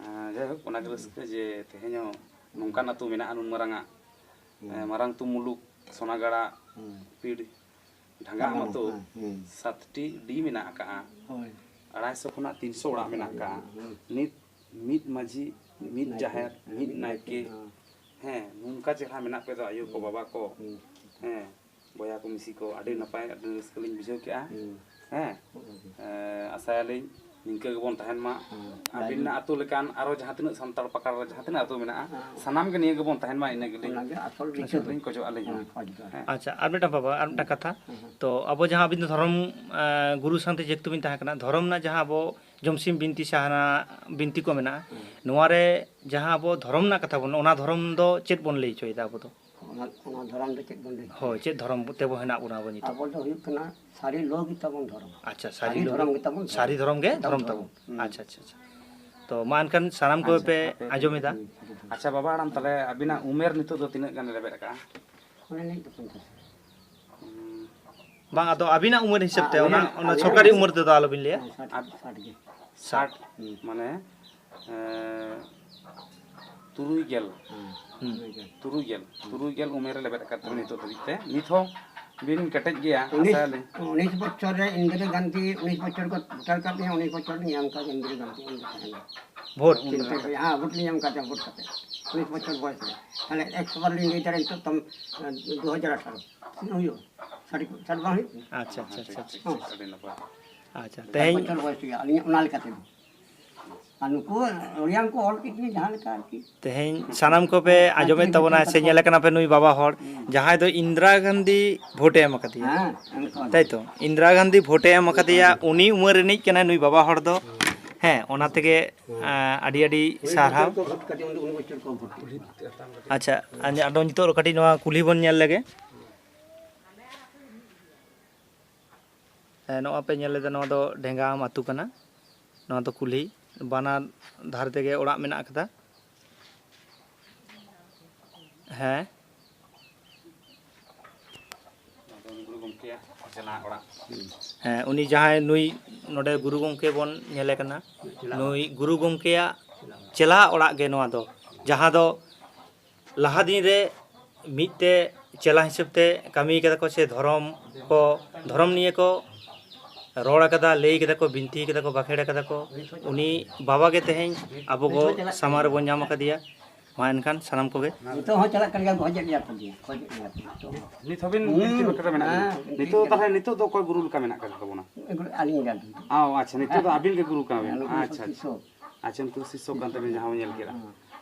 ᱟᱨ ᱡᱟᱭᱦᱳᱠ, ᱚᱱᱟᱜᱮ ᱨᱟᱹᱥᱠᱟᱹ ᱡᱮ ᱛᱮᱦᱮᱧ ᱦᱚᱸ ᱱᱚᱝᱠᱟᱱ ᱟᱹᱛᱩ ᱢᱮᱱᱟᱜᱼᱟ, ᱱᱩᱱ ᱢᱟᱨᱟᱝ ᱟᱜ, ᱦᱩᱸ᱾ ᱮ, ᱢᱟᱨᱟᱝ ᱛᱩ ᱢᱩᱞᱩᱠ, ᱥᱚᱱᱟᱜᱟᱲᱟ, ᱦᱩᱸ᱾ ᱯᱤᱲ, ᱰᱷᱟᱸᱜᱟ ᱦᱩᱸ, ᱟᱢᱟᱛᱳ ᱦᱩᱸ, ᱦᱩᱸ᱾ ᱥᱟᱛᱴᱤ ᱰᱤ ᱢᱮᱱᱟᱜ ᱟᱠᱟᱜᱼᱟ᱾ ᱦᱳᱭ᱾ ᱟᱲᱟᱭᱥᱚ ᱠᱷᱚᱱᱟᱜ ᱛᱤᱱᱥᱚ ᱚᱲᱟᱜ ᱢᱮᱱᱟᱜ ᱟᱠᱟᱜᱼᱟ᱾ ᱦᱩᱸ᱾ ᱱᱤᱛ ᱢᱤᱫ ᱢᱟᱹᱡᱷᱤ, ᱢᱤᱫ ᱱᱟᱭᱠᱮ, ᱡᱟᱦᱮᱨ, ᱦᱮᱸ, ᱢᱤᱫ ᱢᱤᱫ ᱱᱟᱭᱠᱮ, ᱱᱟᱭᱠᱮ᱾ ᱦᱮᱸ᱾ ᱦᱮᱸ, ᱱᱚᱝᱠᱟ ᱪᱮᱦᱨᱟ ᱢᱮᱱᱟᱜ ᱯᱮ ᱫᱚ ᱟᱭᱳ ᱠᱚ, ᱦᱩᱸ᱾ ᱵᱟᱵᱟ ᱠᱚ, ᱦᱩᱸ᱾ ᱦᱮᱸ, ᱵᱚᱭᱦᱟ ᱠᱚ, ᱢᱤᱥᱤ ᱠᱚ, ᱟᱹᱰᱤ ᱱᱟᱯᱟᱭ, ᱟᱹᱰᱤ ᱨᱟᱹᱥᱠᱟᱹ ᱞᱤᱧ ᱵᱩᱡᱷᱟᱹᱣ ᱠᱮᱜᱼᱟ᱾ ᱦᱩᱸ᱾ ᱦᱮᱸ, ᱦᱩᱸ᱾ ᱮ, ᱟᱥᱟᱭᱟᱞᱤᱧ ᱱᱤᱝᱠᱟᱹ ᱜᱮᱵᱚᱱ ᱛᱟᱦᱮᱱ ᱢᱟ᱾ ᱦᱩᱸ᱾ ᱟᱹᱵᱤᱱᱟᱜ ᱟᱹᱛᱩ ᱞᱮᱠᱟᱱ ᱟᱨᱚ ᱡᱟᱦᱟᱸ ᱛᱤᱱᱟᱹᱜ ᱥᱟᱱᱛᱟᱲ ᱯᱟᱠᱟᱲ ᱨᱮ ᱡᱟᱦᱟᱸ ᱛᱤᱱᱟᱹᱜ ᱟᱹᱛᱩ ᱢᱮᱱᱟᱜᱼᱟ, ᱦᱩᱸ᱾ ᱥᱟᱱᱟᱢ ᱜᱮ ᱱᱤᱭᱟᱹ ᱜᱮᱵᱚᱱ ᱛᱟᱦᱮᱱ ᱢᱟ, ᱤᱱᱟᱹ ᱜᱮᱞᱤᱧ ᱚᱱᱟᱜᱮ ᱟᱥᱚᱞ ᱨᱤᱠᱟᱹ ᱫᱚ᱾ ᱞᱤᱧ ᱠᱷᱚᱡᱚᱜᱼᱟ ᱟᱹᱞᱤᱧ ᱦᱚᱸ᱾ ᱦᱩᱸ, ᱠᱷᱚᱡ ᱫᱚ᱾ ᱦᱮᱸ᱾ ᱟᱪᱪᱷᱟ, ᱟᱨ ᱢᱤᱫᱴᱟᱝ ᱵᱟᱵᱟ, ᱟᱨ ᱢᱤᱫᱴᱟᱝ ᱠᱟᱛᱷᱟ᱾ ᱦᱩᱸ᱾ ᱛᱚ, ᱟᱵᱚ ᱡᱟᱦᱟᱸ ᱟᱹᱵᱤᱱ ᱫᱚ ᱫᱷᱚᱨᱚᱢ, ᱮ, ᱜᱩᱨᱩ ᱥᱟᱶᱛᱮ ᱡᱮᱦᱮᱛᱩ ᱵᱤᱱ ᱛᱟᱦᱮᱸ ᱠᱟᱱᱟ, ᱫᱷᱚᱨᱚᱢ ᱨᱮᱱᱟᱜ ᱡᱟᱦᱟᱸ ᱟᱵᱚ ᱡᱚᱢᱥᱤᱢ ᱵᱤᱱᱛᱤ ᱥᱮ ᱦᱟᱱᱟ ᱵᱤᱱᱛᱤ ᱠᱚ ᱢᱮᱱᱟᱜᱼᱟ, ᱦᱩᱸ᱾ ᱱᱚᱣᱟ ᱨᱮ ᱡᱟᱦᱟᱸ ᱟᱵᱚ ᱫᱷᱚᱨᱚᱢ ᱨᱮᱱᱟᱜ ᱠᱟᱛᱷᱟ ᱵᱚᱱ, ᱚᱱᱟ ᱫᱷᱚᱨᱚᱢ ᱫᱚ ᱪᱮᱫ ᱵᱚᱱ ᱞᱟᱹᱭ ᱦᱚᱪᱚᱭᱮᱫᱟ ᱟᱵᱚ ᱫᱚ? ᱚᱱᱟ, ᱚᱱᱟ ᱫᱷᱚᱨᱚᱢ ᱫᱚ ᱪᱮᱫ ᱵᱚᱱ ᱞᱟᱹᱭ ᱦᱚᱪᱚᱭᱮᱫᱟ? ᱦᱳᱭ, ᱪᱮᱫ ᱫᱷᱚᱨᱚᱢ ᱛᱮᱵᱚ ᱦᱮᱱᱟᱜ ᱵᱚᱱᱟ ᱟᱵᱚ ᱱᱤᱛᱚᱜ? ᱟᱵᱚ ᱫᱚ ᱦᱩᱭᱩᱜ ᱠᱟᱱᱟ ᱥᱟᱹᱨᱤ ᱞᱚ ᱜᱮ ᱛᱟᱵᱚᱱ ᱫᱷᱚᱨᱚᱢ᱾ ᱟᱪᱪᱷᱟ, ᱥᱟᱹᱨᱤ ᱥᱟᱹᱨᱤ ᱞᱚ ᱫᱷᱚᱨᱚᱢ ᱜᱮ ᱜᱮ ᱛᱟᱵᱚᱱ ᱛᱟᱵᱚᱱ ᱫᱷᱚᱨᱚᱢ᱾ ᱫᱷᱚᱨᱚᱢ᱾ ᱦᱩᱸ᱾ ᱟᱪᱪᱷᱟ, ᱟᱪᱪᱷᱟ, ᱟᱪᱪᱷᱟ᱾ ᱛᱚ, ᱢᱟ ᱮᱱᱠᱷᱟᱱ ᱥᱟᱱᱟᱢ ᱠᱚᱜᱮ ᱟᱪᱪᱷᱟ, ᱯᱮ ᱟᱯᱮ ᱟᱸᱡᱚᱢᱮᱫᱟ᱾ ᱦᱩᱸ, ᱟᱪᱪᱷᱟ, ᱵᱟᱵᱟ ᱦᱟᱲᱟᱢ, ᱛᱟᱦᱞᱮ ᱟᱹᱵᱤᱱᱟᱜ ᱩᱢᱮᱨ ᱱᱤᱛᱚᱜ ᱫᱚ ᱛᱤᱱᱟᱹᱜ ᱜᱟᱱ ᱨᱮᱵᱮᱫ ᱟᱠᱟᱜᱼᱟ? ᱚᱱᱮ ᱞᱤᱧ ᱫᱚ ᱯᱚᱧᱪᱟᱥ᱾ ᱦᱩᱸ᱾ ᱵᱟᱝ, ᱟᱫᱚ ᱟᱹᱵᱤᱱᱟᱜ ᱩᱢᱮᱨ ᱦᱤᱥᱟᱹᱵ ᱛᱮ, ᱟᱹᱞᱤᱧᱟᱜ, ᱚᱱᱟ, ᱚᱱᱟ ᱟᱹᱞᱤᱧᱟᱜ ᱥᱚᱨᱠᱟᱨᱤ ᱩᱢᱮᱨ᱾ ᱩᱢᱮᱨ ᱛᱮᱫᱚ ᱟᱞᱚᱵᱤᱱ ᱞᱟᱹᱭᱟ᱾ ᱦᱮᱸ, ᱥᱟᱴ, ᱥᱟᱴ ᱜᱮ᱾ ᱥᱟᱴ᱾ ᱦᱩᱸ᱾ ᱢᱟᱱᱮ, ᱮᱸ, ᱛᱩᱨᱩᱭ ᱜᱮᱞ᱾ ᱦᱮᱸ, ᱦᱩᱸ᱾ ᱛᱩᱨᱩᱭ ᱜᱮᱞ᱾ ᱛᱩᱨᱩᱭ ᱜᱮᱞ᱾ ᱦᱩᱸ᱾ ᱛᱩᱨᱩᱭ ᱜᱮᱞ ᱩᱢᱮᱨ ᱨᱮ ᱞᱮᱵᱮᱫ ᱟᱠᱟᱫ ᱛᱟᱵᱮᱱᱟ ᱱᱤᱛᱚᱜ ᱫᱷᱟᱹᱵᱤᱡ ᱛᱮ᱾ ᱱᱤᱛ ᱦᱚᱸ ᱵᱤᱱ ᱠᱮᱴᱮᱡ ᱜᱮᱭᱟ, ᱩᱱᱤᱥ ᱟᱥᱟᱭᱟᱞᱤᱧ᱾ ᱩᱱᱤᱥ ᱵᱚᱪᱷᱚᱨ ᱨᱮ ᱤᱱᱫᱤᱨᱟ ᱜᱟᱱᱫᱷᱤ ᱩᱱᱤᱥ ᱵᱚᱪᱷᱚᱨ ᱠᱚ ᱵᱷᱳᱴ ᱠᱟᱫ ᱞᱤᱧᱟ, ᱩᱱᱤᱥ ᱵᱚᱪᱷᱚᱨ ᱞᱤᱧ ᱮᱢ ᱠᱟᱫ ᱤᱱᱫᱤᱨᱟ ᱜᱟᱱᱫᱷᱤ ᱩᱱ ᱡᱚᱠᱷᱚᱱ᱾ ᱵᱷᱳᱴ? ᱪᱤᱱᱛᱟᱹ ᱠᱚ, ᱦᱮᱸ, ᱵᱷᱳᱴ ᱞᱤᱧ ᱮᱢ ᱠᱟᱫ ᱛᱟᱦᱮᱸ, ᱵᱷᱳᱴ ᱠᱟᱛᱮ ᱩᱱᱤᱥ ᱵᱚᱪᱷᱚᱨ ᱵᱚᱭᱮᱥ ᱨᱮ᱾ ᱛᱟᱦᱞᱮ ᱮᱠᱥᱚ ᱵᱟᱨ ᱞᱤᱧ ᱞᱟᱹᱭ ᱫᱟᱲᱮᱭᱟᱜᱼᱟ ᱱᱤᱛᱚᱜ ᱛᱟᱢ, ᱮ, ᱫᱩ ᱦᱟᱡᱟᱨ ᱟᱴᱷᱟᱨᱚ᱾ ᱛᱤᱱᱟᱹᱜ ᱦᱩᱭᱩᱜᱼᱟ? ᱥᱟᱹᱨᱤ ᱠᱚ, ᱥᱟᱹᱨᱤ ᱵᱟᱝ ᱦᱩᱭᱩᱜ ᱠᱟᱱᱟ? ᱟᱪᱪᱷᱟ, ᱟᱪᱪᱷᱟ, ᱟᱪᱪᱷᱟ, ᱟᱪᱪᱷᱟ᱾ ᱦᱮᱸ᱾ ᱟᱹᱰᱤ ᱱᱟᱯᱟᱭ᱾ ᱟᱪᱪᱷᱟ, ᱥᱟᱴ ᱛᱮᱦᱮᱧ ᱵᱚᱪᱷᱚᱨ ᱵᱚᱭᱮᱥ ᱦᱩᱭᱩᱜᱼᱟ ᱟᱹᱞᱤᱧᱟᱜ ᱚᱱᱟ ᱞᱮᱠᱟ ᱛᱮᱫᱚ᱾ ᱟᱨ ᱱᱩᱠᱩ ᱟᱹᱰᱤᱜᱟᱱ ᱠᱚ ᱚᱞ ᱠᱮᱫ ᱜᱮᱭᱟ ᱡᱟᱦᱟᱸ ᱞᱮᱠᱟ ᱟᱨᱠᱤ᱾ ᱛᱮᱦᱮᱧ ᱥᱟᱱᱟᱢ ᱠᱚᱯᱮ ᱟᱸᱡᱚᱢᱮᱫ ᱛᱟᱵᱚᱱᱟ ᱥᱮ ᱧᱮᱞ ᱟᱠᱟᱱᱟ ᱯᱮ ᱱᱩᱭ ᱵᱟᱵᱟ ᱦᱚᱲ, ᱦᱩᱸ᱾ ᱡᱟᱦᱟᱸᱭ ᱫᱚ ᱤᱱᱫᱤᱨᱟ ᱜᱟᱱᱫᱷᱤ ᱵᱷᱳᱴᱮ ᱮᱢ ᱟᱠᱟᱫᱮᱭᱟ᱾ ᱦᱮᱸ, ᱮᱢ ᱠᱟᱣᱟᱫ ᱛᱟᱭ ᱛᱚ, ᱤᱱᱫᱤᱨᱟ ᱜᱟᱱᱫᱷᱤ ᱵᱷᱳᱴᱮ ᱮᱢ ᱟᱠᱟᱫᱮᱭᱟ, ᱩᱱᱤ ᱩᱢᱮᱨ ᱨᱤᱱᱤᱡ ᱠᱟᱱᱟᱭ ᱱᱩᱭ ᱵᱟᱵᱟ ᱦᱚᱲ ᱫᱚ᱾ ᱦᱮᱸ, ᱚᱱᱟ ᱛᱮᱜᱮ, ᱦᱩᱸ᱾ ᱟᱸ, ᱟᱹᱰᱤ ᱟᱹᱰᱤ ᱩᱱᱤ ᱥᱟᱨᱦᱟᱣ᱾ ᱵᱚᱪᱷᱚᱨ ᱠᱚ ᱵᱷᱳᱴ ᱠᱟᱫᱮᱭᱟ, ᱩᱱᱤ, ᱩᱱᱤ ᱵᱚᱪᱷᱚᱨ ᱠᱚ ᱵᱷᱳᱴ ᱠᱮᱫᱟ᱾ ᱟᱪᱪᱷᱟ, ᱟᱫᱚ ᱱᱤᱛᱚᱜ ᱠᱟᱹᱴᱤᱡ ᱱᱚᱣᱟ ᱠᱩᱞᱦᱤ ᱵᱚᱱ ᱧᱮᱞ ᱞᱮᱜᱮ᱾ ᱦᱮᱸ, ᱱᱚᱜᱼᱚᱭ ᱯᱮ ᱧᱮᱞ ᱞᱮᱫᱟ, ᱱᱚᱣᱟ ᱫᱚ ᱰᱷᱮᱸᱜᱟᱢ ᱟᱹᱛᱩ ᱠᱟᱱᱟ᱾ ᱱᱚᱣᱟ ᱫᱚ ᱠᱩᱞᱦᱤ, ᱵᱟᱱᱟᱨ ᱫᱷᱟᱨᱮ ᱛᱮᱜᱮ ᱚᱲᱟᱜ ᱢᱮᱱᱟᱜ ᱟᱠᱟᱫᱟ᱾ ᱦᱮᱸ᱾ ᱜᱩᱨᱩ ᱜᱚᱢᱠᱮᱭᱟᱜ ᱡᱟᱱᱟᱢ ᱚᱲᱟᱜ᱾ ᱦᱮᱸ, ᱩᱱᱤ ᱡᱟᱦᱟᱸᱭ ᱱᱩᱭ ᱱᱚᱰᱮ ᱜᱩᱨᱩ ᱜᱚᱢᱠᱮ ᱵᱚᱱ ᱧᱮᱞᱮ ᱠᱟᱱᱟ, ᱱᱩᱭ ᱜᱩᱨᱩ ᱜᱚᱢᱠᱮᱭᱟᱜ ᱪᱮᱞᱟ ᱚᱲᱟᱜ ᱜᱮ ᱱᱚᱣᱟ ᱫᱚ, ᱡᱟᱦᱟᱸ ᱫᱚ ᱞᱟᱦᱟ ᱫᱤᱱ ᱨᱮ ᱢᱤᱫ ᱛᱮ ᱪᱮᱞᱟ ᱦᱤᱥᱟᱹᱵ ᱛᱮ ᱠᱟᱹᱢᱤ ᱠᱟᱫᱟ ᱠᱚ, ᱥᱮ ᱫᱷᱚᱨᱚᱢ ᱠᱚ, ᱫᱷᱚᱨᱚᱢ ᱱᱤᱭᱮ ᱠᱚ ᱨᱚᱲ ᱠᱟᱫᱟ, ᱞᱟᱹᱭ ᱠᱟᱫᱟ ᱠᱚ, ᱵᱤᱱᱛᱤ ᱠᱟᱫᱟ ᱠᱚ, ᱵᱟᱠᱷᱮᱲ ᱠᱟᱫᱟ ᱠᱚ᱾ ᱩᱱᱤ ᱵᱟᱵᱟ ᱜᱮ ᱛᱮᱦᱮᱧ ᱟᱵᱚ ᱠᱚ ᱥᱟᱢᱟᱝ ᱨᱮᱵᱚᱱ ᱧᱟᱢ ᱟᱠᱟᱫᱮᱭᱟ᱾ ᱢᱟ ᱮᱱᱠᱷᱟᱱ ᱥᱟᱱᱟᱢ ᱠᱚᱜᱮ᱾ ᱱᱤᱛᱚᱜ ᱦᱚᱸ ᱪᱟᱞᱟᱜ ᱠᱟᱱ ᱜᱮᱭᱟ, ᱠᱷᱚᱡᱮᱫ ᱜᱮᱭᱟ ᱠᱚ, ᱠᱷᱚᱡᱮᱫ ᱜᱮᱭᱟ ᱠᱚ ᱱᱤᱛᱚᱜ ᱦᱚᱸ᱾ ᱱᱤᱛ ᱦᱚᱸᱵᱤᱱ ᱦᱩᱸ, ᱵᱤᱱᱛᱤ ᱵᱟᱠᱷᱮᱲ ᱨᱮ ᱢᱮᱱᱟᱜ ᱵᱤᱱᱟ? ᱦᱮᱸ, ᱱᱤᱛᱚᱜ ᱵᱤᱱᱛᱤ ᱛᱟᱦᱞᱮ ᱠᱟᱱᱟ᱾ ᱱᱤᱛᱚᱜ ᱫᱚ ᱚᱠᱚᱭ ᱜᱩᱨᱩ ᱞᱮᱠᱟ ᱢᱮᱱᱟᱜ ᱟᱠᱟᱫ ᱛᱟᱵᱚᱱᱟ? ᱟᱹᱞᱤᱧ ᱜᱮ᱾ ᱚ, ᱟᱪᱪᱷᱟ, ᱱᱤᱛᱚᱜ ᱫᱚ ᱟᱹᱵᱤᱱ ᱜᱮ ᱜᱩᱨᱩ ᱠᱟᱱᱟ ᱵᱤᱱ᱾ ᱦᱮᱸ, ᱱᱩᱠᱩ ᱟᱪᱪᱷᱟ, ᱥᱤᱥᱥᱚ᱾ ᱟᱪᱪᱷᱟ, ᱱᱩᱠᱩ ᱥᱤᱥᱥᱚ ᱠᱟᱱ ᱛᱟᱵᱤᱱ, ᱡᱟᱦᱟᱸ ᱵᱚᱱ ᱧᱮᱞ ᱠᱮᱫᱟ᱾ ᱦᱮᱸ᱾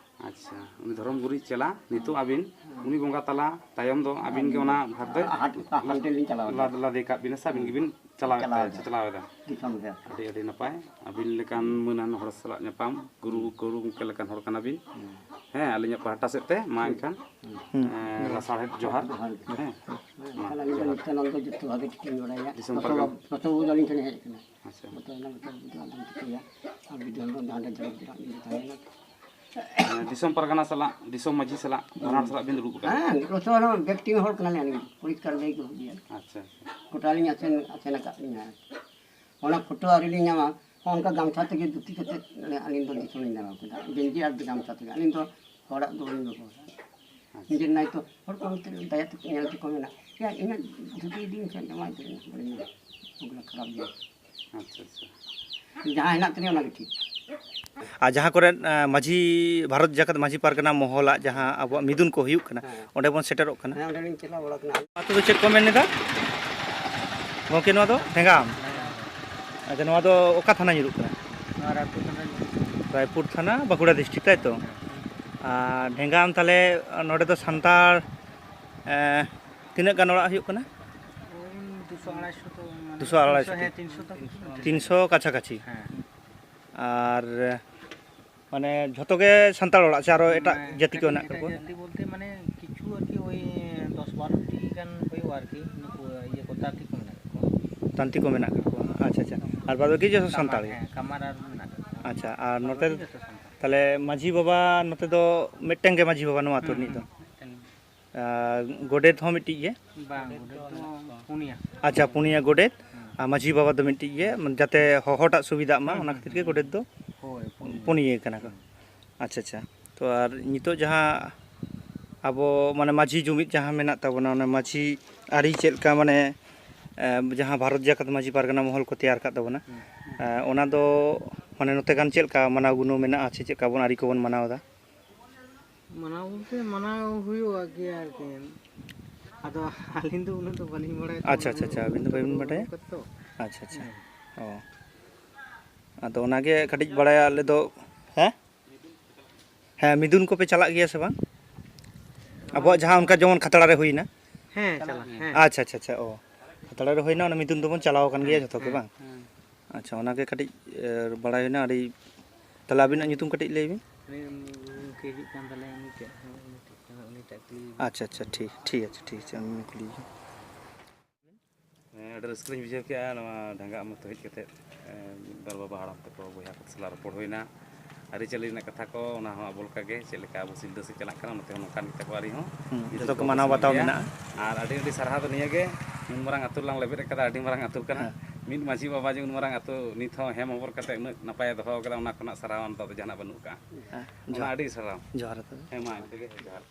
ᱟᱪᱪᱷᱟ, ᱩᱱᱤ ᱫᱷᱚᱨᱚᱢ ᱜᱩᱨᱩᱭᱤᱡ ᱪᱮᱞᱟ ᱱᱤᱛᱚᱜ ᱟᱹᱵᱤᱱ, ᱩᱱᱤ ᱵᱚᱸᱜᱟ ᱛᱟᱞᱟ ᱛᱟᱭᱚᱢ ᱫᱚ ᱟᱹᱵᱤᱱ ᱜᱮ ᱚᱱᱟ ᱵᱷᱟᱨ ᱫᱚᱭ ᱦᱟᱴ, ᱦᱟᱱᱛᱮ ᱞᱤᱧ ᱪᱟᱞᱟᱣ ᱮᱱᱟ᱾ ᱞᱟᱫ-, ᱞᱟᱫᱮ ᱠᱟᱜ ᱵᱤᱱᱟ ᱥᱮ ᱟᱹᱵᱤᱱ ᱜᱮᱵᱤᱱ ᱪᱟᱞᱟᱣᱮᱫ ᱪᱟᱞᱟᱣ ᱛᱟᱭᱟ, ᱮᱱᱟ᱾ ᱪᱟᱪᱞᱟᱣ ᱮᱫᱟ? ᱫᱤᱥᱚᱢ ᱨᱮ᱾ ᱟᱹᱰᱤ, ᱟᱹᱰᱤ ᱱᱟᱯᱟᱭ᱾ ᱟᱹᱵᱤᱱ ᱞᱮᱠᱟᱱ ᱢᱟᱹᱱᱟᱱ ᱦᱚᱲ ᱥᱟᱞᱟᱜ ᱧᱟᱯᱟᱢ, ᱜᱩᱨᱩ, ᱜᱩᱨᱩ ᱜᱚᱢᱠᱮ ᱞᱮᱠᱟᱱ ᱦᱚᱲ ᱠᱟᱱᱟ ᱵᱤᱱ᱾ ᱦᱩᱸ᱾ ᱦᱮᱸ, ᱟᱹᱞᱤᱧᱟᱜ ᱯᱟᱦᱴᱟ ᱥᱮᱫ ᱛᱮ ᱢᱟ ᱮᱱᱠᱷᱟᱱ, ᱦᱩᱸ᱾ ᱮᱸ, ᱞᱟᱥᱟᱲᱦᱮᱫ ᱡᱚᱦᱟᱨ᱾ ᱡᱚᱦᱟᱨ ᱜᱮ᱾ ᱦᱮᱸ᱾ ᱦᱮᱸ, ᱢᱟ, ᱮᱱᱠᱷᱟᱱ ᱟᱹᱞᱤᱧ ᱫᱚ ᱱᱤᱛᱚᱜ ᱱᱚᱣᱟ ᱫᱚ ᱡᱚᱛᱚ ᱵᱷᱟᱜᱮ ᱴᱷᱤᱠ ᱞᱤᱧ ᱵᱟᱲᱟᱭᱟ᱾ ᱫᱤᱥᱚᱢ ᱯᱟᱨᱜᱟᱱᱟ᱾ ᱵᱟᱵᱩ ᱫᱚ ᱟᱹᱞᱤᱧ ᱴᱷᱮᱱ ᱦᱮᱡ ᱟᱠᱟᱱᱟ᱾ ᱟᱪᱪᱷᱟ᱾ ᱵᱟᱵᱩ ᱫᱚ ᱟᱹᱞᱤᱧ ᱴᱷᱮᱱ ᱦᱮᱡ ᱟᱠᱟᱱᱟ᱾ ᱟᱨ ᱵᱤᱫᱩ ᱦᱚᱸ ᱫᱚ ᱦᱟᱸᱰᱮ ᱡᱚᱜᱽ ᱡᱚᱜᱽ ᱨᱮ ᱛᱟᱦᱮᱸ ᱠᱟᱱᱟ᱾ ᱦᱮᱸ, ᱫᱤᱥᱚᱢ ᱯᱟᱨᱜᱟᱱᱟ ᱥᱟᱞᱟᱜ, ᱫᱤᱥᱚᱢ ᱢᱟᱹᱡᱷᱤ ᱥᱟᱞᱟᱜ, ᱵᱟᱱᱟᱨ ᱥᱟᱞᱟᱜ ᱵᱤᱱ ᱫᱩᱲᱩᱵ ᱟᱠᱟᱱᱟ? ᱦᱮᱸ, ᱡᱚᱛᱚ ᱦᱚᱲ ᱵᱮᱠᱛᱤ ᱦᱚᱲ ᱠᱟᱱᱟᱞᱤᱧ ᱟᱹᱞᱤᱧ᱾ ᱯᱚᱨᱤᱥᱠᱟᱨ ᱞᱟᱹᱭ ᱜᱮ ᱦᱩᱭᱩᱜ ᱜᱮᱭᱟ᱾ ᱟᱪᱪᱷᱟ, ᱟᱪᱪᱷᱟ᱾ ᱜᱚᱴᱟ ᱞᱤᱧ ᱟᱥᱮᱱ, ᱟᱥᱮᱱ ᱟᱠᱟᱫ ᱞᱤᱧᱟ᱾ ᱚᱱᱟ ᱯᱷᱳᱴᱳ ᱟᱹᱣᱨᱤ ᱞᱤᱧ ᱧᱟᱢᱟ, ᱦᱚᱸ ᱚᱱᱠᱟ ᱜᱟᱢᱪᱷᱟ ᱛᱮᱜᱮ ᱫᱷᱩᱛᱤ ᱠᱟᱛᱮ ᱟᱹᱞᱤᱧ ᱫᱚ ᱫᱤᱥᱚᱢ ᱞᱤᱧ ᱫᱟᱬᱟ ᱠᱮᱫᱟ᱾ ᱜᱮᱧᱡᱤ ᱟᱨ ᱜᱟᱢᱪᱷᱟ ᱛᱮᱜᱮ᱾ ᱟᱹᱞᱤᱧ ᱫᱚ ᱦᱚᱲᱟᱜ ᱫᱚ ᱵᱟᱹᱞᱤᱧ ᱵᱮᱵᱚᱦᱟᱨᱟ᱾ ᱟᱪᱪᱷᱟ᱾ ᱱᱤᱡᱮᱨ ᱱᱟᱭ ᱛᱚ ᱦᱚᱲ ᱠᱚ ᱚᱱᱛᱮ ᱫᱟᱭᱟ ᱛᱮᱠᱚ ᱧᱮᱞ ᱛᱮᱠᱚ ᱢᱮᱱᱟ, ᱤᱧᱟᱹᱜ ᱫᱷᱩᱛᱤ ᱤᱫᱤᱧ ᱥᱮ ᱡᱟᱶᱟᱭ ᱛᱮ ᱤᱧᱟᱹᱜ ᱵᱟᱹᱲᱤᱡ ᱢᱮᱱᱟᱜᱼᱟ᱾ ᱚᱱᱟ ᱠᱷᱟᱨᱟᱯ ᱜᱮᱭᱟ᱾ ᱟᱪᱪᱷᱟ, ᱟᱪᱪᱷᱟ᱾ ᱡᱟᱦᱟᱸ ᱦᱮᱱᱟᱜ ᱛᱤᱧᱟᱹ ᱚᱱᱟᱜᱮ ᱴᱷᱤᱠ᱾ ᱟᱨ ᱡᱟᱦᱟᱸ ᱠᱚᱨᱮ, ᱮᱸ, ᱢᱟᱹᱡᱷᱤ, ᱵᱷᱟᱨᱚᱛ ᱡᱟᱠᱟᱛ ᱢᱟᱹᱡᱷᱤ ᱯᱟᱨᱜᱟᱱᱟ ᱢᱚᱦᱚᱞᱟᱜ ᱡᱟᱦᱟᱸ ᱟᱵᱚᱣᱟᱜ ᱢᱤᱫᱩᱱ ᱠᱚ ᱦᱩᱭᱩᱜ ᱠᱟᱱᱟ, ᱦᱮᱸ᱾ ᱚᱸᱰᱮ ᱵᱚᱱ ᱥᱮᱴᱮᱨᱚᱜ ᱠᱟᱱᱟ᱾ ᱦᱮᱸ, ᱚᱸᱰᱮ ᱞᱤᱧ ᱪᱟᱞᱟᱣ ᱵᱟᱲᱟ ᱠᱟᱱᱟ᱾ ᱟᱹᱛᱩ ᱫᱚ ᱪᱮᱫ ᱠᱚ ᱢᱮᱱ ᱮᱫᱟ ᱜᱚᱢᱠᱮ? ᱱᱚᱣᱟ ᱫᱚ ᱰᱷᱮᱸᱜᱟᱢ᱾ ᱟᱪᱪᱷᱟ, ᱱᱚᱣᱟ ᱫᱚ ᱚᱠᱟ ᱛᱷᱟᱱᱟ ᱧᱩᱨᱩᱜ ᱠᱟᱱᱟ? ᱱᱚᱣᱟ ᱨᱟᱭᱯᱩᱨ ᱛᱷᱟᱱᱟ᱾ ᱨᱟᱭᱯᱩᱨ ᱛᱷᱟᱱᱟ, ᱵᱟᱸᱠᱩᱲᱟ ᱰᱤᱥᱴᱨᱤᱠᱴ, ᱛᱟᱭ ᱛᱚ? ᱦᱮᱸ᱾ ᱟᱨ ᱰᱷᱮᱸᱜᱟᱢ, ᱛᱟᱦᱞᱮ ᱱᱚᱰᱮ ᱫᱚ ᱥᱟᱱᱛᱟᱲ, ᱮᱸ, ᱛᱤᱱᱟᱹᱜ ᱜᱟᱱ ᱚᱲᱟᱜ ᱦᱩᱭᱩᱜ ᱠᱟᱱᱟ? ᱳᱭ ᱫᱩᱥᱚ ᱟᱲᱟᱭᱥᱚ ᱛᱚ, ᱢᱟᱱᱮ ᱫᱩᱥᱚ ᱟᱲᱟᱭᱥᱚ ᱛᱤᱱᱥᱚ, ᱦᱮᱸ, ᱛᱤᱱᱥᱚ ᱛᱚ᱾ ᱛᱤᱱᱥᱚ ᱠᱟᱪᱷᱟ ᱠᱟᱪᱷᱤ᱾ ᱦᱮᱸ᱾ ᱟᱨ ᱢᱟᱱᱮ ᱡᱷᱚᱛᱚ ᱜᱮ ᱥᱟᱱᱛᱟᱲ ᱚᱲᱟᱜ ᱥᱮ ᱟᱨᱚ ᱮᱴᱟᱜ ᱢᱟᱱᱮ ᱡᱟᱹᱛᱤ ᱠᱚ ᱠᱟᱹᱴᱤᱡ ᱦᱮᱱᱟᱜ ᱠᱟᱜ ᱮᱴᱟᱜ ᱠᱚᱣᱟ? ᱡᱟᱹᱛᱤ ᱵᱚᱞᱛᱮ ᱢᱟᱱᱮ ᱠᱤᱪᱷᱩ ᱟᱨᱠᱤ ᱳᱭ ᱫᱚᱥ ᱵᱟᱨᱚ ᱴᱤ ᱜᱟᱱ ᱦᱩᱭᱩᱜᱼᱟ ᱟᱨᱠᱤ, ᱱᱩᱠᱩ ᱤᱭᱟᱹ ᱠᱚ, ᱛᱟᱱᱛᱤ ᱠᱚ ᱢᱮᱱᱟᱜ ᱠᱟᱜ ᱠᱚᱣᱟ᱾ ᱛᱟᱱᱛᱤ ᱠᱚ ᱢᱮᱱᱟᱜ ᱠᱟᱜ ᱠᱚᱣᱟ, ᱟᱪᱪᱷᱟ, ᱟᱪᱪᱷᱟ᱾ ᱟᱨ ᱵᱟᱫ ᱵᱟᱹᱠᱤ ᱡᱚᱛᱚ ᱠᱟᱢᱟᱨ, ᱥᱟᱱᱛᱟᱲ ᱜᱮ? ᱦᱮᱸ, ᱠᱟᱢᱟᱨ ᱟᱨ ᱢᱮᱱᱟᱜ ᱠᱟᱜ ᱠᱚᱣᱟ᱾ ᱟᱪᱪᱷᱟ, ᱟᱨ ᱵᱟᱫ ᱱᱚᱛᱮ ᱵᱟᱹᱠᱤ ᱡᱚᱛᱚ ᱥᱟᱱᱛᱟᱲ᱾ ᱛᱟᱦᱞᱮ ᱢᱟᱹᱡᱷᱤ ᱵᱟᱵᱟ ᱱᱚᱛᱮ ᱫᱚ ᱢᱤᱫᱴᱮᱱ ᱜᱮ ᱢᱟᱹᱡᱷᱤ ᱵᱟᱵᱟ ᱱᱚᱣᱟ ᱟᱹᱛᱩ ᱦᱩᱸ, ᱨᱤᱱᱤᱡ ᱫᱚ? ᱦᱩᱸ, ᱢᱤᱫᱴᱮᱱ᱾ ᱟᱨ ᱜᱚᱰᱮᱛ ᱦᱚᱸ ᱢᱤᱫᱴᱤᱡ ᱜᱮ? ᱵᱟᱝ, ᱜᱚᱰᱮᱛ ᱫᱚ ᱯᱩᱱᱭᱟ᱾ ᱟᱪᱪᱷᱟ, ᱯᱩᱱᱭᱟ ᱜᱚᱰᱮᱛ᱾ ᱦᱮᱸ᱾ ᱟᱨ ᱢᱟᱹᱡᱷᱤ ᱵᱟᱵᱟ ᱫᱚ ᱢᱤᱫᱴᱤᱡ ᱜᱮ, ᱦᱩᱸ᱾ ᱡᱟᱛᱮ ᱦᱚᱦᱚᱴᱟᱜ ᱥᱩᱵᱤᱫᱷᱟᱜ ᱢᱟ, ᱦᱩᱸ, ᱚᱱᱟ ᱦᱩᱸ, ᱠᱷᱟᱹᱛᱤᱨ ᱜᱮ ᱦᱩᱸ᱾ ᱜᱚᱰᱮᱛ ᱫᱚ ᱦᱳᱭ, ᱯᱩᱱᱭᱟ᱾ ᱯᱩᱱᱭᱟᱹ ᱠᱟᱱᱟ ᱠᱚ᱾ ᱦᱩᱸ᱾ ᱟᱪᱪᱷᱟ, ᱟᱪᱪᱷᱟ᱾ ᱛᱚ, ᱟᱨ ᱱᱤᱛᱚᱜ ᱡᱟᱦᱟᱸ ᱟᱵᱚ, ᱢᱟᱱᱮ, ᱢᱟᱹᱡᱷᱤ ᱡᱩᱢᱤᱫ ᱡᱟᱦᱟᱸ ᱢᱮᱱᱟᱜ ᱛᱟᱵᱚᱱᱟ, ᱚᱱᱟ ᱢᱟᱹᱡᱷᱤ ᱟᱹᱨᱤ ᱪᱮᱫ ᱞᱮᱠᱟ, ᱢᱟᱱᱮ, ᱮ, ᱡᱟᱦᱟᱸ ᱵᱷᱟᱨᱚᱛ ᱡᱟᱠᱟᱛ ᱢᱟᱹᱡᱷᱤ ᱯᱟᱨᱜᱟᱱᱟ ᱢᱚᱦᱚᱞ ᱠᱚ ᱛᱮᱭᱟᱨ ᱠᱟᱫ ᱛᱟᱵᱚᱱᱟ, ᱦᱩᱸ᱾ ᱮ, ᱚᱱᱟ ᱫᱚ, ᱢᱟᱱᱮ, ᱱᱚᱛᱮ ᱜᱟᱱ ᱪᱮᱫ ᱞᱮᱠᱟ ᱢᱟᱱᱟᱣ ᱜᱩᱱᱟᱹᱣ ᱢᱮᱱᱟᱜᱼᱟ, ᱥᱮ ᱪᱮᱫ ᱞᱮᱠᱟ ᱵᱚᱱ ᱟᱹᱨᱤ ᱠᱚᱵᱚᱱ ᱢᱟᱱᱟᱣ ᱮᱫᱟ? ᱢᱟᱱᱟᱣ ᱵᱚᱞᱛᱮ ᱢᱟᱱᱟᱣ ᱦᱩᱭᱩᱜᱼᱟ ᱜᱮ ᱟᱨᱠᱤ᱾ ᱟᱫᱚ ᱟᱹᱞᱤᱧ ᱫᱚ ᱩᱱᱟᱹᱜ ᱫᱚ ᱵᱟᱹᱞᱤᱧ ᱵᱟᱲᱟᱭᱟ ᱛᱚ, ᱟᱪᱪᱷᱟ, ᱚᱱᱟ ᱟᱪᱪᱷᱟ, ᱟᱪᱪᱷᱟ, ᱟᱹᱵᱤᱱ ᱫᱚ ᱵᱟᱹᱵᱤᱱ ᱵᱟᱰᱟᱭᱟ? ᱠᱟᱛᱮ ᱛᱚ᱾ ᱟᱪᱪᱷᱟ, ᱟᱪᱪᱷᱟ᱾ ᱦᱮᱸ᱾ ᱚ᱾ ᱟᱫᱚ ᱚᱱᱟᱜᱮ ᱠᱟᱹᱴᱤᱡ ᱵᱟᱲᱟᱭᱟ ᱟᱞᱮ ᱫᱚ᱾ ᱦᱮᱸ? ᱦᱮᱸ, ᱢᱤᱫᱩᱱ ᱠᱚᱯᱮ ᱪᱟᱞᱟᱜ ᱜᱮᱭᱟ ᱥᱮ ᱵᱟᱝ? ᱟᱵᱚᱣᱟᱜ ᱡᱟᱦᱟᱸ ᱚᱱᱠᱟ ᱡᱮᱢᱚᱱ ᱠᱷᱟᱛᱲᱟ ᱨᱮ ᱦᱩᱭᱱᱟ᱾ ᱦᱮᱸ, ᱪᱟᱞᱟᱜ, ᱦᱮᱸ᱾ ᱟᱪᱪᱷᱟ, ᱟᱪᱪᱷᱟ, ᱟᱪᱪᱷᱟ, ᱚ᱾ ᱠᱷᱟᱛᱲᱟ ᱨᱮ ᱦᱩᱭᱱᱟ, ᱚᱱᱟ ᱢᱤᱫᱩᱱ ᱫᱚᱵᱚᱱ ᱪᱟᱞᱟᱣ ᱟᱠᱟᱱ ᱜᱮᱭᱟ ᱦᱮᱸ, ᱡᱷᱚᱛᱚ ᱜᱮ ᱦᱮᱸ, ᱵᱟᱝ? ᱦᱮᱸ᱾ ᱟᱪᱪᱷᱟ, ᱚᱱᱟᱜᱮ ᱠᱟᱹᱴᱤᱡ, ᱮ, ᱵᱟᱲᱟᱭ ᱦᱩᱭᱱᱟ, ᱟᱹᱰᱤ, ᱛᱟᱦᱞᱮ ᱟᱹᱵᱤᱱᱟᱜ ᱧᱩᱛᱩᱢ ᱠᱟᱹᱴᱤᱡ ᱞᱟᱹᱭ ᱵᱤᱱ᱾ ᱩᱱᱤ ᱜᱚᱢᱠᱮ ᱦᱤᱡᱩᱜ ᱠᱟᱱ ᱛᱟᱞᱮᱭᱟ, ᱩᱱᱤ ᱴᱷᱮᱡ, ᱦᱮᱸ, ᱩᱱᱤ ᱴᱷᱮᱡ ᱠᱷᱚᱱᱟᱜ ᱩᱱᱤ ᱴᱷᱮᱡ ᱠᱩᱞᱤ ᱵᱤᱱ᱾ ᱟᱪᱪᱷᱟ, ᱟᱪᱪᱷᱟ, ᱴᱷᱤᱠ, ᱴᱷᱤᱠ ᱟᱪᱷᱮ, ᱴᱷᱤᱠ ᱟᱪᱷᱮ, ᱟᱹᱞᱤᱧ ᱞᱤᱧ ᱠᱩᱞᱤᱭᱮᱭᱟ᱾ ᱦᱮᱸ, ᱟᱹᱰᱤ ᱨᱟᱹᱥᱠᱟᱹ ᱞᱤᱧ ᱵᱩᱡᱷᱟᱹᱣ ᱠᱮᱜᱼᱟ ᱱᱚᱣᱟ ᱰᱷᱟᱸᱜᱟ ᱟᱢ ᱟᱹᱛᱩ ᱦᱮᱡ ᱠᱟᱛᱮᱫ᱾ ᱮᱸ, ᱢᱤᱫ ᱵᱟᱨ ᱵᱟᱵᱟ ᱦᱟᱲᱟᱢ ᱛᱟᱠᱚ, ᱵᱚᱭᱦᱟ ᱠᱚ ᱥᱟᱞᱟᱜ ᱨᱚᱯᱚᱲ ᱦᱩᱭᱱᱟ᱾ ᱟᱹᱨᱤᱪᱟᱹᱞᱤ ᱨᱮᱱᱟᱜ ᱠᱟᱛᱷᱟ ᱠᱚ, ᱚᱱᱟ ᱦᱚᱸ ᱟᱵᱚ ᱞᱮᱠᱟ ᱜᱮ, ᱪᱮᱫ ᱞᱮᱠᱟ ᱟᱵᱚ ᱥᱤᱞᱫᱟᱹ ᱥᱮᱫ ᱪᱟᱞᱟᱜ ᱠᱟᱱᱟ, ᱱᱚᱛᱮ ᱦᱚᱸ ᱱᱚᱝᱠᱟᱱ ᱜᱮ ᱛᱟᱠᱚ ᱟᱹᱨᱤ ᱦᱚᱸ᱾ ᱦᱩᱸ, ᱡᱚᱛᱚ ᱡᱚᱛᱚ ᱠᱚ ᱠᱚ ᱢᱟᱱᱟᱣ ᱵᱟᱛᱟᱣ ᱥᱟᱸᱜᱮᱭᱟ᱾ ᱢᱮᱱᱟᱜᱼᱟ᱾ ᱟᱨ ᱟᱹᱰᱤ ᱟᱹᱰᱤ ᱥᱟᱨᱦᱟᱣ ᱫᱚ ᱱᱤᱭᱟᱹ ᱜᱮ, ᱱᱩᱱ ᱢᱟᱨᱟᱝ ᱟᱹᱛᱩ ᱨᱮᱞᱟᱝ ᱞᱮᱵᱮᱫ ᱟᱠᱟᱫᱟ, ᱟᱹᱰᱤ ᱢᱟᱨᱟᱝ ᱟᱹᱛᱩ ᱠᱟᱱᱟ᱾ ᱦᱮᱸ᱾ ᱢᱤᱫ ᱢᱟᱹᱡᱷᱤ ᱵᱟᱵᱟ ᱡᱮ ᱱᱩᱱ ᱢᱟᱨᱟᱝ ᱟᱹᱛᱩ ᱱᱤᱛ ᱦᱚᱸ ᱦᱮᱢ ᱦᱚᱵᱚᱨ ᱠᱟᱛᱮ ᱩᱱᱟᱹᱜ ᱱᱟᱯᱟᱭᱮ ᱫᱚᱦᱚ ᱟᱠᱟᱫᱟ, ᱚᱱᱟ ᱠᱷᱚᱱᱟᱜ ᱥᱟᱨᱦᱟᱣ ᱱᱤᱛᱚᱜ ᱫᱚ ᱡᱟᱦᱟᱱᱟᱜ ᱵᱟᱹᱱᱩᱜ ᱟᱠᱟᱜᱼᱟ᱾ ᱦᱮᱸ, ᱚᱱᱟ ᱡᱚᱦᱟᱨ᱾ ᱟᱹᱰᱤ ᱥᱟᱨᱦᱟᱣ᱾ ᱡᱚᱦᱟᱨ ᱛᱚᱵᱮ᱾ ᱦᱮᱸ, ᱢᱟ, ᱤᱱᱠᱟᱹ ᱜᱮ, ᱡᱚᱦᱟᱨ᱾